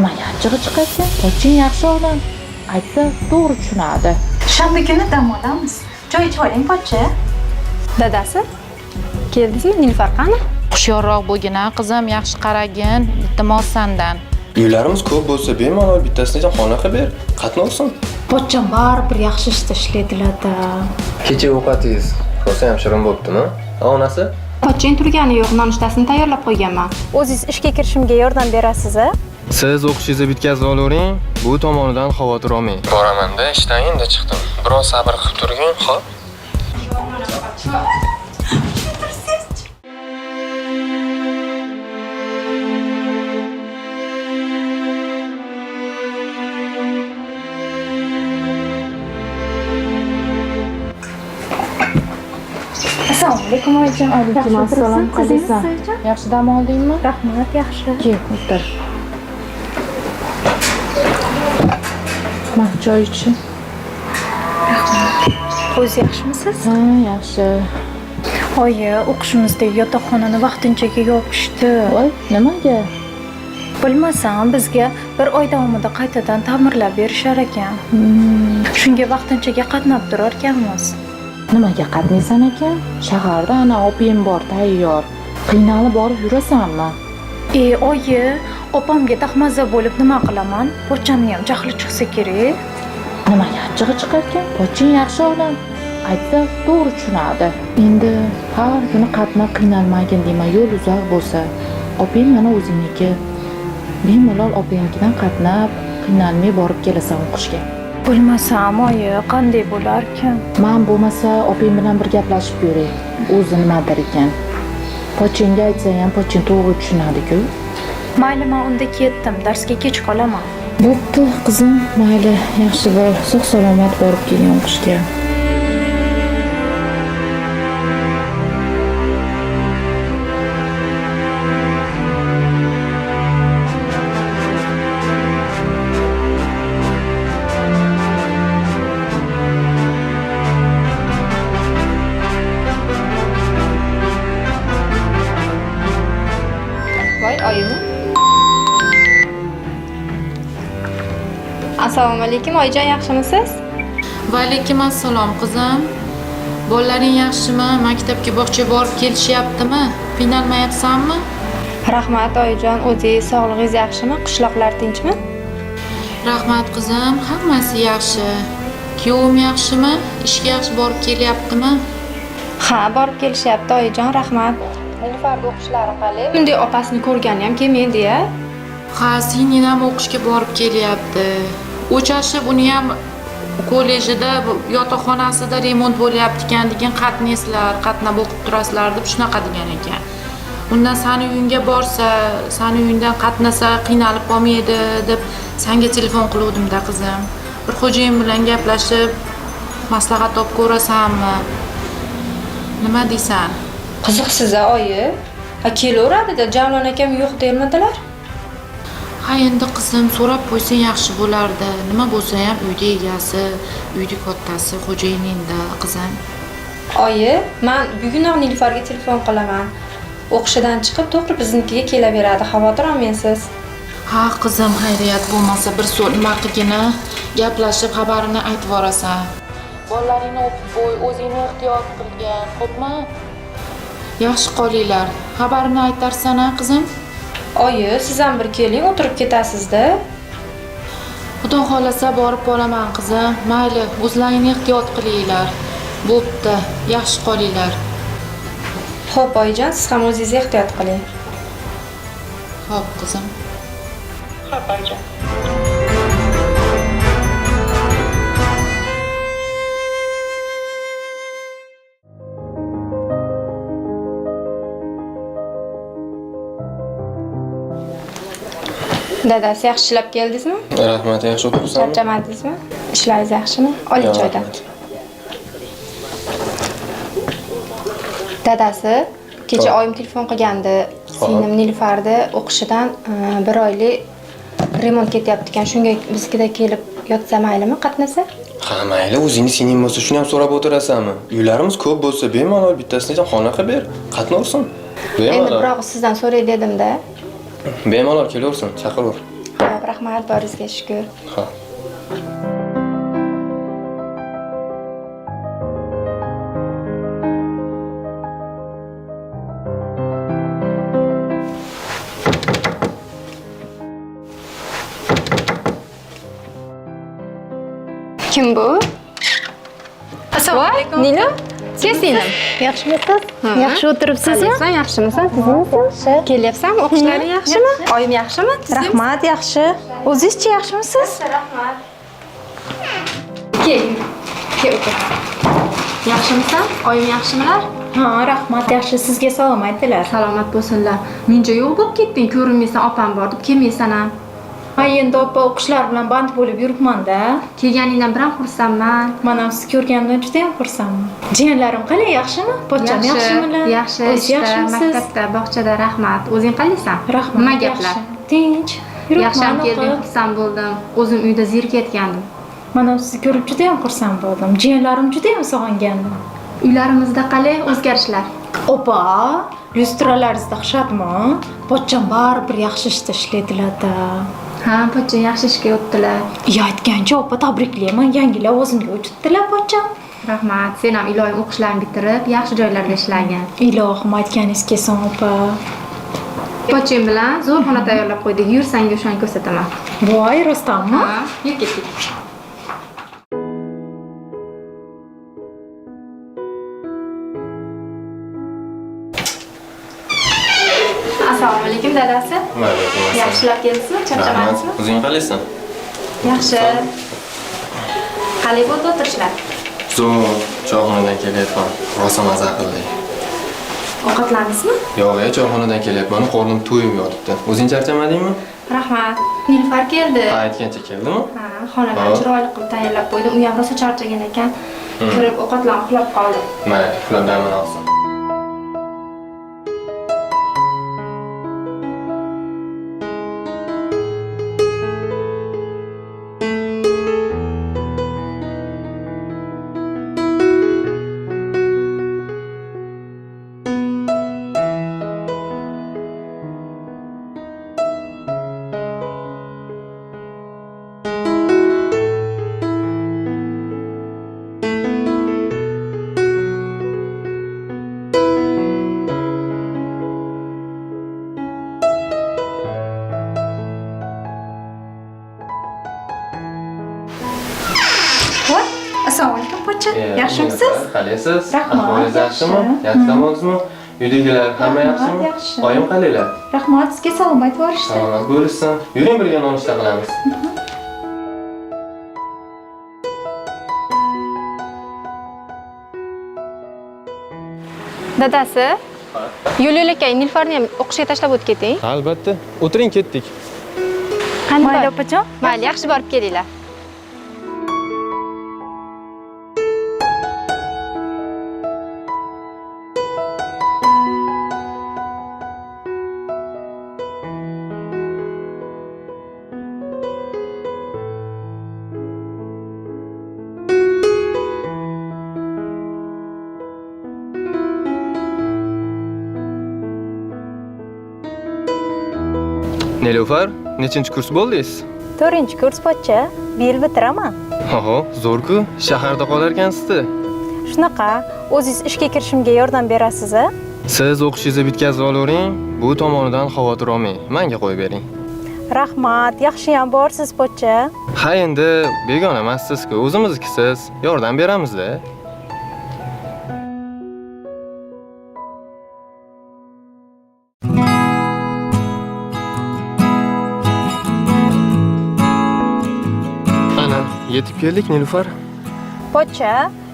Nimaga achchig'i chiqarkan? Pochchang yaxshi odam. Aytsa to'g'ri tushunadi. Shanba kuni dam olamiz. Choy ichib oling, pochcha. Dadasi, keldingizmi? Nilufar qani? Hushyorroq bo'lgin a qizim, yaxshi qaragin, iltimos sandan. Uylarimiz ko'p bo'lsa, bemalol bittasini xona qilib ber, qatnovsin. Pochcham baribir yaxshi ishda ishlaydilar-da. Kecha ovqatingiz rosa ham shirin bo'ptimi? A onasi? Pochchang turgani yo'q, nonushtasini tayyorlab qo'yganman. O'zingiz ishga kirishimga yordam berasiz, a? Siz o'qishingizni bitkazib olavering, bu tomonidan xavotir olmang. Boramanda ishdan endi chiqdim. Biroz sabr qilib turgin, xo'p? Assalomu alaykum, oyijon. Alaykum assalom, qalaysan? Yaxshi dam oldingmi? Rahmat, yaxshi. Kel, o'tir. Ma, choy ich. O'zi yaxshimisiz? Ha, yaxshi. Oyi, o'qishimizdagi yotoqxonani vaqtinchaga yopishdi. Voy, nimaga? Bilmasam, bizga bir oy davomida qaytadan ta'mirlab berishar ekan. Shunga vaqtinchaga qatnab turar ekanmiz. Nimaga qatnaysan ekan? Shaharda ana opang bor, tayyor. Qiynalib borib yurasanmi? E, oyi, opamga dahmaza bo'lib nima qilaman? Pochchamni ham jahli chiqsa kerak. Nimaga achchig'i chiqarkan? Pochchang yaxshi odam. Aytsa to'g'ri tushunadi. Endi har kuni qatnab qiynalmagin deyman, yo'l uzoq bo'lsa. Opang mana o'zingniki. Bemalol opangnikidan qatnab, qiynalmay borib kelasan o'qishga. Bilmasam, oyi, qanday bo'larkan? Man bo'lmasa opang bilan bir gaplashib ko'ray. O'zi nimadir ekan. Pochchangga aytsang ham pochchang to'g'ri tushunadi-ku. Mayli, men unda ketdim. Darsga kech qolaman. Bo'pti, qizim, mayli, yaxshi bo'l. Sog' salomat borib kelgin o'qishga. Voy, oyim. Assalomu alaykum, oyijon, yaxshimisiz? Va alaykum assalom, qizim. Bolalaring yaxshimi? Maktabga, bog'chaga borib kelishyaptimi? Qiynalmayapsanmi? Rahmat, oyijon, o'zingiz sog'lig'ingiz yaxshimi? Qishloqlar tinchmi? Rahmat, qizim, hammasi yaxshi. Kuyovim yaxshimi? Ishga yaxshi borib kelyaptimi? Ha, borib kelishyapti, oyijon, rahmat. Nilufarga o'qishlari qalay? Bunday opasini ko'rgani ham kelmaydi-ya. Ha, singling ham o'qishga borib kelyapti. O'chashib uni ham kollejida yotoqxonasida remont bo'lyapti ekan degan, qatnaysizlar, qatnab o'qib turasizlar deb shunaqa degan ekan. Undan sani uyingga borsa, sani uyingdan qatnasa qiynalib qolmaydi deb sanga telefon qiluvdim-da, qizim. Bir xo'jayin bilan gaplashib, maslahat olib ko'rasanmi? Nima deysan? Qiziqsiz-a, oyi? Ha, kelaveradida, Javlon akam yo'q dermidilar? Ha, endi qizim, so'rab qo'ysang yaxshi bo'lardi. Nima bo'lsa ham uyda egasi, uyda kattasi, xo'jayiningda, qizim. Oyi, men bugunoq Nilufarga telefon qilaman. O'qishidan chiqib to'g'ri biznikiga kelaveradi, xavotir olmang siz. Ha, qizim, xayriyat bo'lmasa bir so'l nima qilgina, gaplashib xabarini aytib yuborasan. Bolalaringni o'pib qo'y, o'zingni ehtiyot qilgin, xo'pmi? Yaxshi qolinglar. Xabarini aytarsan a, qizim? Oyi, siz ham bir keling, o'tirib ketasiz-da. Xudo xolasa borib qolaman, qizim. Mayli, o'zlaringni ehtiyot qilinglar. Bo'pti, yaxshi qolinglar. Xo'p, oyijon, siz ham o'zingizni ehtiyot qiling. Xo'p, qizim. Xo'p, oyijon. Dadasi, yaxshi ishlab keldingizmi? Rahmat, yaxshi o'tiribsanmi? Charchamadingizmi? Ishlaringiz yaxshimi? Oling choydan. Rahmat. Dadasi, kecha Xo'p. oyim telefon qilgandi. Xo'p. Singlim Nilufarni o'qishidan bir oylik remont ketyapti ekan. Shunga biznikida kelib yotsa maylimi, qatnasa? Ha, mayli, o'zingni singling bo'lsa, shuni ham so'rab o'tirasanmi? Uylarimiz ko'p bo'lsa, bemalol bittasini xona qilib ber, qatnovsin. Endi Bemalol. biroq sizdan so'ray dedim-da. Bemalol kelaversin, chaqiraver. Xo'p, rahmat. Rahmat, boringizga shukr. Xo'p. Kim bu? Assalomu alaykum. Nilo? Kesinam. Yaxshimisiz? Yaxshi o'tiribsizmi? Sen yaxshimisan? Yaxshi. Kelyapsanmi? O'qishlaring yaxshimi? Oyim yaxshimi? Rahmat, yaxshi. O'zingizchi yaxshimisiz? Rahmat. Kel. Kel o'tir. Yaxshimisan? Oyim yaxshimilar? Ha, rahmat, yaxshi. Sizga salom aytdilar. Salomat bo'lsinlar. Muncha yo'q bo'lib ketding, ko'rinmaysan, opam bor deb kelmaysan ham. Ha, endi opa o'qishlar bilan band bo'lib yuribman-da. Kelganingdan biram xursandman. Men ham sizni ko'rganimdan juda ham xursandman. Jiyanlarim qalay, yaxshimi? Pochcham yaxshimilar? Yaxshi, O'zi yaxshimisiz? Maktabda, bog'chada rahmat. O'zing qalaysan? Rahmat. Nima gaplar? Tinch. Yaxshi ham kelding, xursand bo'ldim. O'zim uyda zerikayotgandim. Men ham sizni ko'rib juda ham xursand bo'ldim. Jiyanlarim juda ham sog'ingandim. Uylarimizda qalay o'zgarishlar? Opa, lyustralaringiz dahshatmi? Pochcham baribir yaxshi ishda ishlaydilar-da. Ha, pochcham yaxshi ishga o'tdilar. Ya aytgancha opa tabriklayman, yangi lavozimga o'tibdilar pochcham. Rahmat, sen ham iloyim o'qishlaringni bitirib, yaxshi joylarda ishlagin. Ilohim aytganingiz kelsin opa. Pochcham bilan zo'r xona tayyorlab qo'ydik. Yur, senga o'shani ko'rsataman. Voy, rostdanmi? Ha, yur ketdik. Assalomu alaykum dadasi. Va alaykum assalom. Yaxshilab keldingizmi? Charchamadingizmi? O'zing qalaysan? Yaxshi. Qalay bo'ldi o'tirishlar? Zo'r, choyxonadan kelyapman. Rosa maza qildik. Ovqatlandingizmi? Yo'q, ya choyxonadan kelyapman, qornim to'yib yotibdi. O'zing charchamadingmi? Rahmat. Nilufar keldi. Ha, aytgancha keldimi? Ha, xonalarni chiroyli qilib tayyorlab qo'ydim. U ham rosa charchagan ekan. Kirib ovqatlanib uxlab qoldi. Mayli, uxlab damini olsin. Assalomu alaykum pochcha. Yaxshimisiz? Qalaysiz? Rahmat. Ahvolingiz yaxshimi? Yaxshi oldingizmi? Uydagilar hamma yaxshimi? Yaxshi. Oyim qalaylar? Rahmat, sizga salom aytib yuborishdi. Salomat bo'lishsin. Yuring birga nonushta qilamiz. Dadasi, yo'l yo'lakay Nilfarni ham o'qishga tashlab o'tib keting. Albatta. O'tiring, ketdik. Mayli opajon. Mayli, yaxshi borib kelinglar. Nilufar, nechinchi kurs bo'ldingiz? 4-kurs pochcha, bu yil bitiraman. Oho, zo'r-ku, shaharda qolar ekansizda. Shunaqa, o'zingiz ishga kirishimga yordam berasiz-a? Siz o'qishingizni bitkazib olavering, bu tomonidan xavotir olmang, menga qo'yib bering. Rahmat, yaxshiyam borsiz pochcha. Ha, endi begona emassiz-ku, o'zimiznikisiz, yordam beramiz-da. Ana, yetib keldik Nilufar. Pochcha,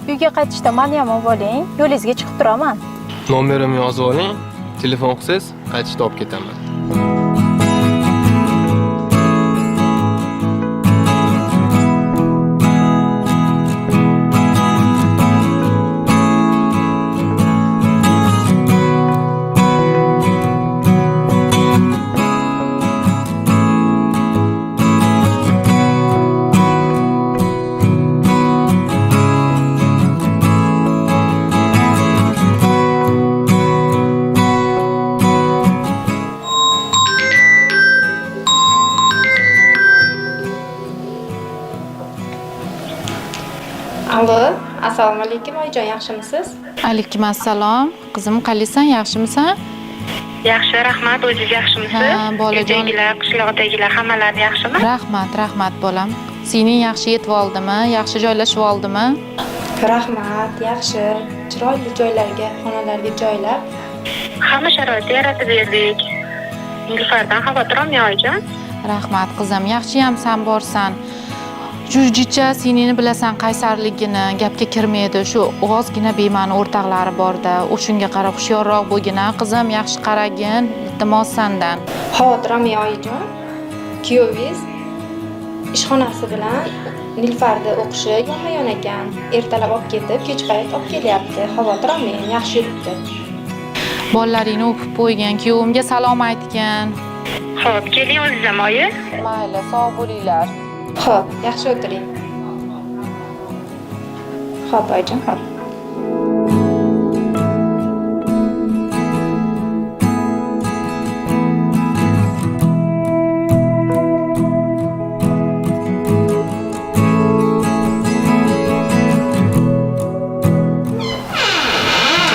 uyga qaytishda meni ham olib oling, yo'lingizga chiqib turaman. Nomerimni yozib oling, telefon qilsangiz qaytishda olib ketaman. Allo, assalomu alaykum oyijon, yaxshimisiz? Alaykum assalom. Qizim, qalaysan, yaxshimisan? Yaxshi, rahmat. O'zingiz yaxshimisiz? Ha, bolajon. Uydagilar, qishloqdagilar hammalari yaxshimi? Rahmat, rahmat bolam. Sening yaxshi yetib oldimi? Yaxshi joylashib oldimi? Rahmat, yaxshi. Chiroyli joylarga, xonalarga joylab. Hamma sharoitni yaratib berdik. Nilufardan xavotir olmang, oyijon. Rahmat qizim, yaxshiyam san borsan. Jujjicha seningni bilasan qaysarligini, gapga kirmaydi. Shu ozgina bema'ni o'rtoqlari borda. O'shunga qarab hushyorroq bo'lgin, a qizim, yaxshi qaragin, iltimos sandan. Xavotir olmang, oyijon. Kuyovingiz ishxonasi bilan Nilfarda o'qishi yonma-yon ekan. Ertalab olib ketib, kech payt olib kelyapti. Xavotir olmang, yaxshi yuribdi. Bolalaringni o'pib qo'ygan, kuyovimga salom aytgin. Xo'p, keling o'zingiz ham, oyi. Mayli, sog' bo'linglar. Xo'p, yaxshi o'tiring. Xo'p, oyijon, xo'p.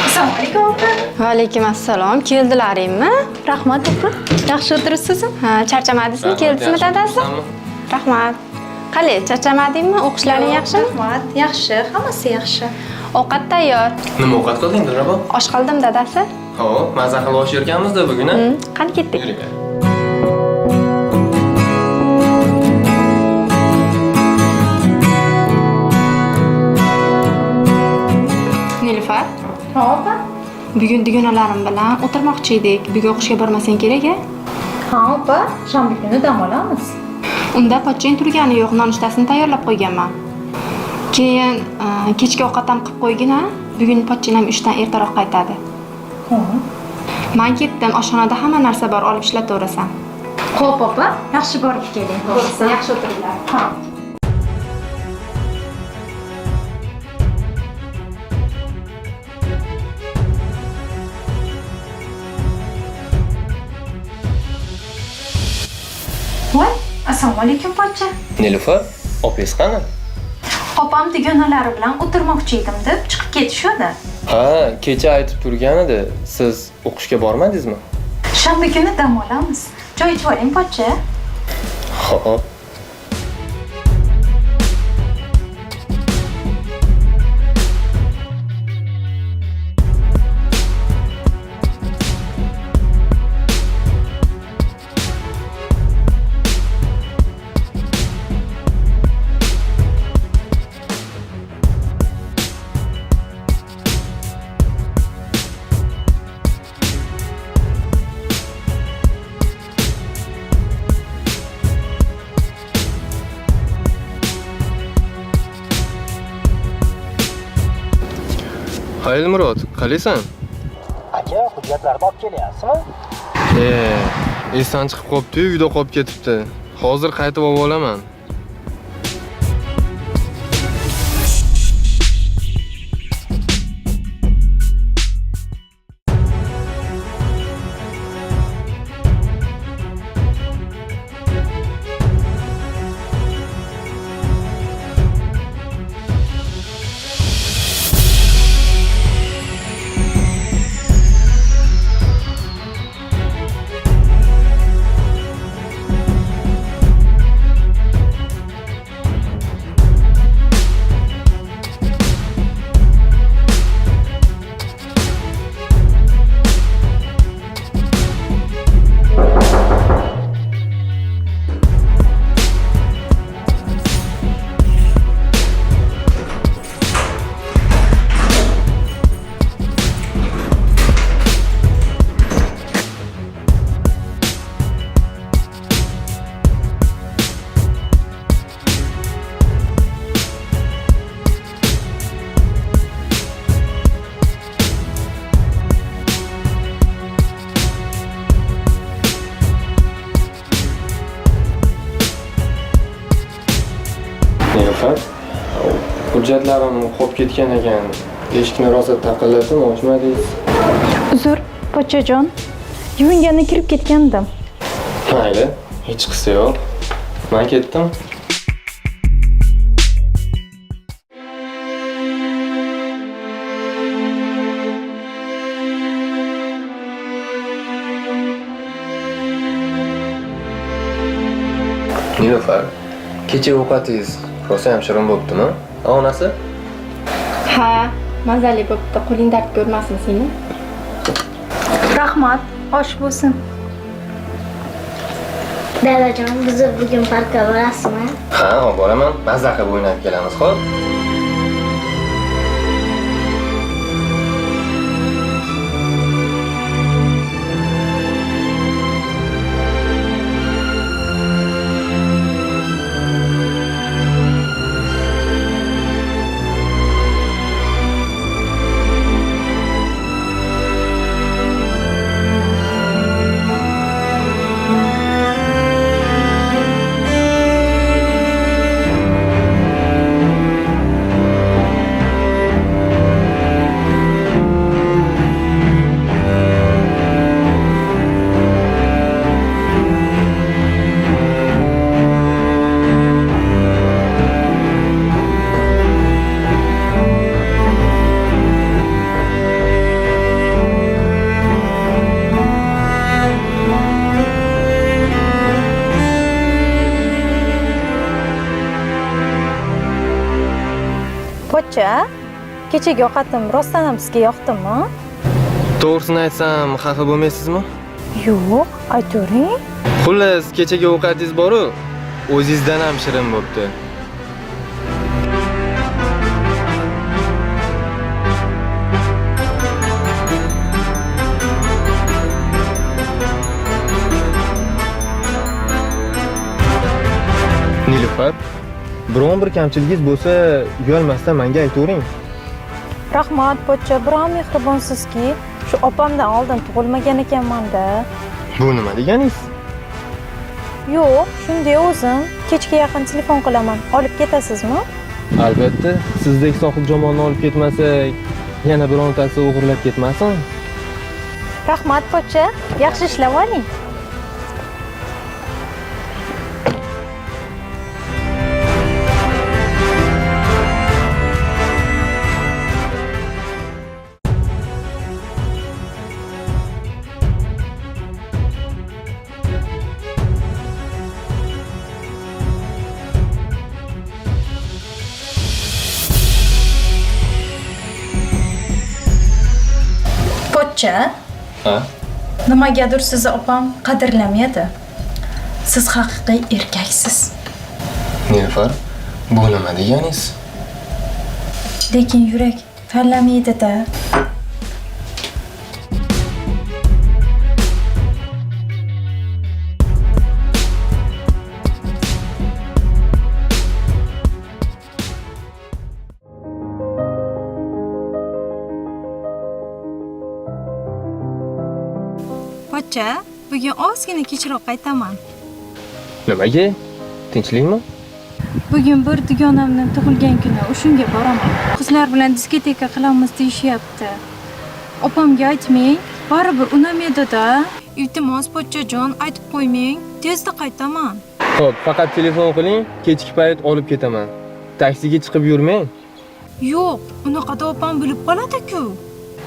Assalomu alaykum opa. Va alaykum assalom. Keldilaringmi? Rahmat opa. Yaxshi o'tiribsizmi? Ha, charchamadingizmi? Keldizmi dadasi? Rahmat. Qalay, charchamadingmi? O'qishlaring yaxshimi? Rahmat, yaxshi, hammasi yaxshi. Ovqat tayyor. Nima ovqat qilding, Dilrabo? Osh qildim dadasi. Xo'p, maza qilib osh yerganmiz-da bugun, a? Qani ketdik. Yuring. Nilufar, Ha opa. bugun dugonalarim bilan o'tirmoqchi edik. Bugun o'qishga bormasang kerak a? Ha opa, shanba kuni dam olamiz. Unda pochchang turgani yo'q, nonushtasini tayyorlab qo'yganman. Keyin kechki ovqat ham qilib qo'ygin a? Bugun pochchang ham ishdan ertaroq qaytadi. Xo'p. Men ketdim, oshxonada hamma narsa bor, olib ishlataverasan. Xo'p opa, yaxshi borib keling. Bo'lsin, yaxshi o'tiringlar. Ha. Voy, assalomu alaykum pochcha. Nilufar, opangiz qani? Opam dugonalari bilan o'tirmoqchi edim deb chiqib ketishadi. Ha, kecha aytib turgan edi. Siz o'qishga bormadingizmi? Shanba kuni dam olamiz. Choy ichib oling pochcha. Xo'p. Ha, Elmurod, qalaysan? Aka, hujjatlarni olib kelyapsizmi? Esdan chiqib qolibdi-yu, uyda qolib ketibdi. Hozir qaytib olib olaman. Nilufar, hujjatlarim qolib ketgan ekan. Eshikni rosa taqillatdim, ochmadingiz. Uzr, pochchajon. Yuvingani kirib ketgandim. Mayli, hech qisi yo'q. Men ketdim. Nilufar, kecha ovqatingiz rosa ham shirin bo'ptimi? A onasi? Ha, mazali bo'pti. Qo'ling dard ko'rmasin seni. Rahmat, osh bo'lsin. Dadajon, bizni bugun parkka borasizmi? Ha, olib boraman. Mazza qilib o'ynab kelamiz, xo'p? Pochcha, kechagi ovqatim rostdan ham sizga yoqdimi? To'g'risini aytsam, xafa bo'lmaysizmi? Yo'q, aytavering. Xullas, kechagi ovqatingiz bor-u, o'zingizdan ham shirin bo'pti. Nilufar, biron bir kamchiligingiz bo'lsa, uyalmasdan menga aytavering. Rahmat, pochcha, biron mehribonsizki, shu opamdan oldin tug'ilmagan ekanman-da. Bu nima deganingiz? Yo'q, shunday o'zim. Kechga yaqin telefon qilaman. Olib ketasizmi? Albatta, sizdek sohibjamolni olib ketmasak, yana birontasi o'g'irlab ketmasin. Rahmat, pochcha. Yaxshi ishlab oling. Pochcha, Ha? nimagadir sizni opam qadrlamaydi. Siz haqiqiy erkaksiz. Nilufar, bu nima deganingiz? Lekin yurak tanlamaydi-da. Pochcha, bugun ozgina kechroq qaytaman. Nimaga? Tinchlikmi? Bugun bir dugonamning tug'ilgan kuni, o'shunga boraman. Qizlar bilan diskoteka qilamiz deyishyapti. Opamga aytmang, baribir unamaydi-da. Iltimos, pochchajon, aytib qo'ymang, tezda qaytaman. Xo'p, faqat telefon qiling, kechki payt olib ketaman. Taksiga chiqib yurmang. Yo'q, unaqada opam bilib qoladi-ku.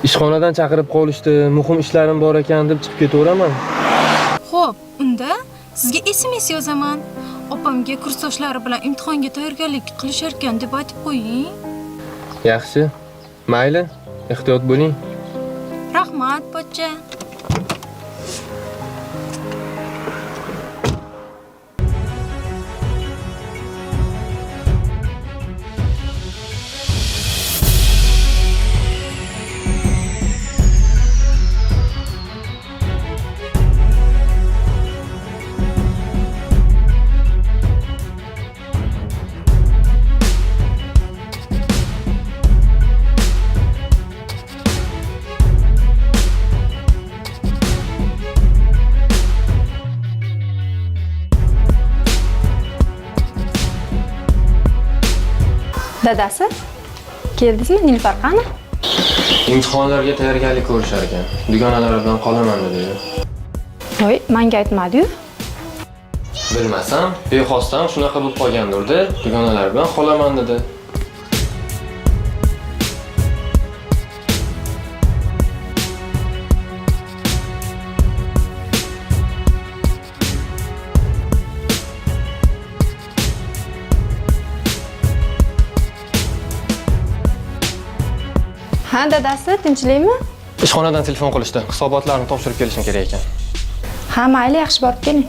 Ishxonadan chaqirib qolishdi, muhim ishlarim bor ekan deb chiqib ketaveraman. Xo'p, unda sizga SMS yozaman. Opamga kursdoshlari bilan imtihonga tayyorgarlik qilishar ekan deb aytib qo'ying. Yaxshi. Mayli, ehtiyot bo'ling. Rahmat, pochcha. Dadasi, keldingizmi? Nilufar qani? Imtihonlarga tayyorgarlik ko'rishar ekan. Dugonalari bilan qolaman dedi. Voy, menga aytmadi-yu. Bilmasam, bexosdan shunaqa bo'lib qolgandir-da, dugonalari bilan qolaman dedi. Ha, dadasi, tinchlikmi? Ishxonadan telefon qilishdi. Hisobotlarni topshirib kelishim kerak ekan. Ha, mayli, yaxshi borib keling.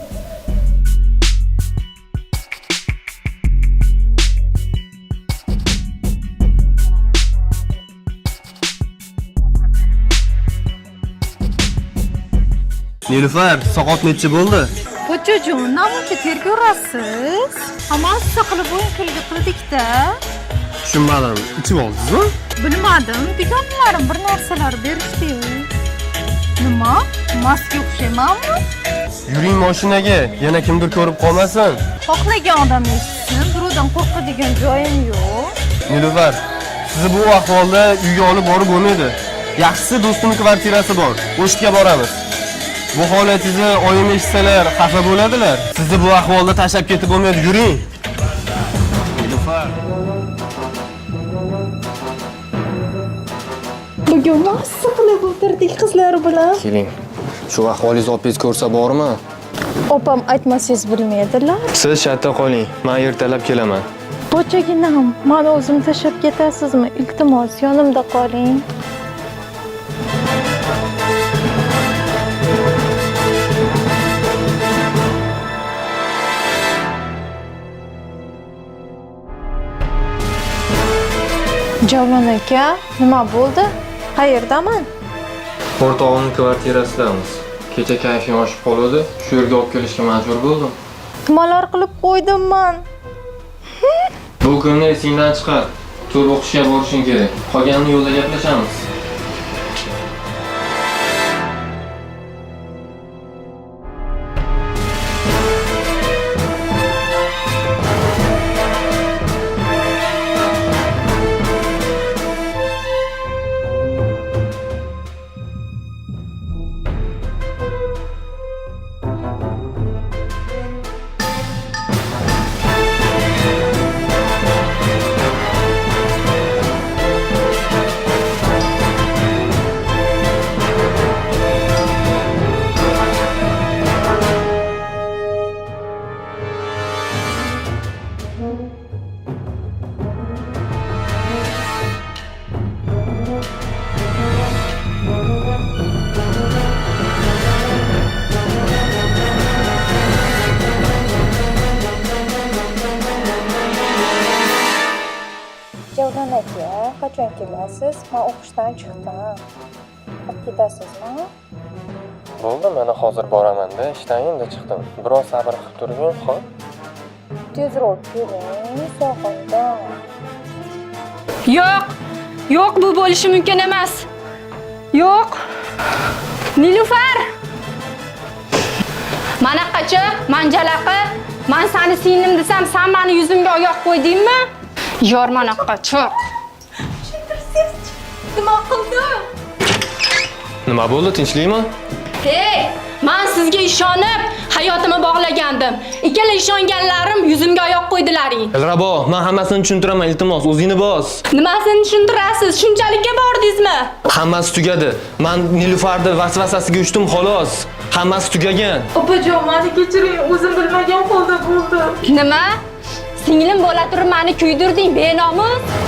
Nilufar, soat necha bo'ldi? Pochchajon, namuncha terga urasiz? Hammasi qilib o'yin kulgi qildik-da. Tushunmadim. Ichib oldingizmi? Bilmadim, dugonalarim bir narsalar berishdi-yu. Nima? Mastga o'xshaymanmi? Yuring mashinaga, yana kimdir ko'rib qolmasin. Xohlagan odam eshitsin, birovdan qo'rqadigan joyim yo'q. Nilufar, sizni bu ahvolda uyga olib borib bo'lmaydi. Yaxshisi do'stimning kvartirasi bor. O'sha boramiz. Bu holatingizni oyim eshitsalar xafa bo'ladilar. Sizni bu ahvolda tashlab ketib bo'lmaydi. Yuring. Nilufar. Bugun mazza qilib o'tirdik qizlar bilan. Keling. Shu ahvolingizni opingiz ko'rsa bormi? Opam aytmasangiz bilmaydilar. Siz shartta qoling. Men ertalab kelaman. Pochchaginam, mani o'zim tashlab ketasizmi? Iltimos, yonimda qoling. Javlon aka, nima bo'ldi? Qayerdaman? O'rtog'imning kvartirasidamiz. Kecha kayfim oshib qoldi. Shu yerga olib kelishga majbur bo'ldim. Nimalar qilib qo'ydim man? Bu kunni esingdan chiqar. Tur o'qishga borishing kerak. Qolganini yo'lda gaplashamiz. Javlon aka, qachon kelasiz? Men o'qishdan chiqdim. Olib ketasizmi? Bo'ldi, mana hozir boraman-da. Ishdan endi chiqdim. Biroz sabr qilib turgin, xo'p? Tezroq keling, sog'indim. Yo'q. Yo'q, bu bo'lishi mumkin emas. Yo'q. Nilufar! Mana qacha, manjalaqi, man seni singlim desam, san mani yuzimga oyoq qo'ydingmi? Yor mana qachoq. Nima qildim? Nima bo'ldi, tinchlikmi? Hey, man sizga ishonib hayotimni bog'lagandim. Ikkala ishonganlarim yuzimga oyoq qo'ydilaring. Dilrabo, men hammasini tushuntiraman, iltimos, o'zingni bos. Nimasini tushuntirasiz? Shunchalikka bordingizmi? Hammasi tugadi. Men Nilufarni vasvasasiga uchdim xolos. Hammasi tugagan. Opajon, meni kechiring, o'zim bilmagan holda bo'ldi. Nima? Singlim bo'la turib meni kuydirding, benomus.